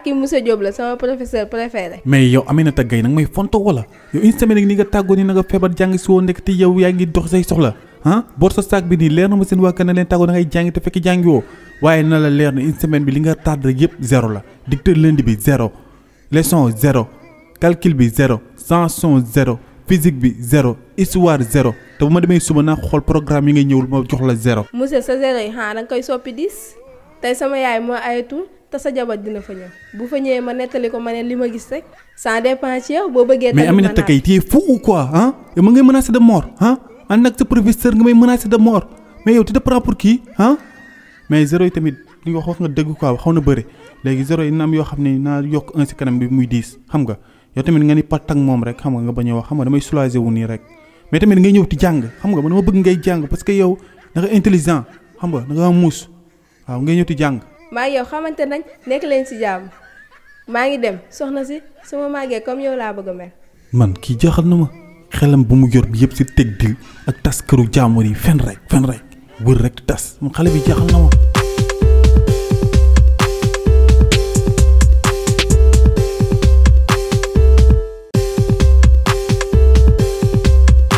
kii monsieur Diop la sama professeur préféré. mais yow Aminata Gaye nag may fonto wala yow une semaine ni nga tàggoo ni na nga feebar jàng si woon nekk te yow yaa ngi dox say soxla boor sa saak bi nii leer na ma seen waa kër na leen tàggoo da ngay jàngi te fekk jàngi woo waaye na la leer na une semaine bi li nga tardé rek yëpp zéro la dicteur lundi bi zéro leçon zéro calcul bi zéro chanson zéro physique bi zéro histoire zéro te bu ma demee suba naa xool programme yi ngay ñëwul ma jox la zéro. monsieur sa zéro yi da nga koy soppi 10 tey sama yaay moo ayatul te sa jabar dina fa ñëw bu fa ñëwee ma nettali ko ma ne li ma gis rek ça dépend ci yow boo bëggee. mais Aminata Gaye tu es fou ou quoi yow ma ngay menacé de mort ànd ak sa professeur nga may menacé de mort mais yow tu te prends pour qui mais zéro yi tamit li nga wax nga dëgg quoi xaw na bëri léegi zéro yi naam yoo xam ne naa yokk un si kanam bi muy 10 xam nga yow tamit nga ni pat ak moom rek xam nga bañ a wax xam nga damay soulager wu nii rek mais tamit ngay ñëw ti jàng xam nga man dama bëgg ngay jàng parce que yow da nga intelligent xam nga da nga muus waaw ngay ñëw ti jàng. maa yow xamante nañ nekk leen si jàmm maa ngi dem soxna si su ma màggee comme yow laa bëgg a mel. man kii jaaxal na ma xelam bu mu yor bi yëpp si teg dil ak tas këru jàmbur yi fen rek wër rek tas xale bi jaaxal na ma.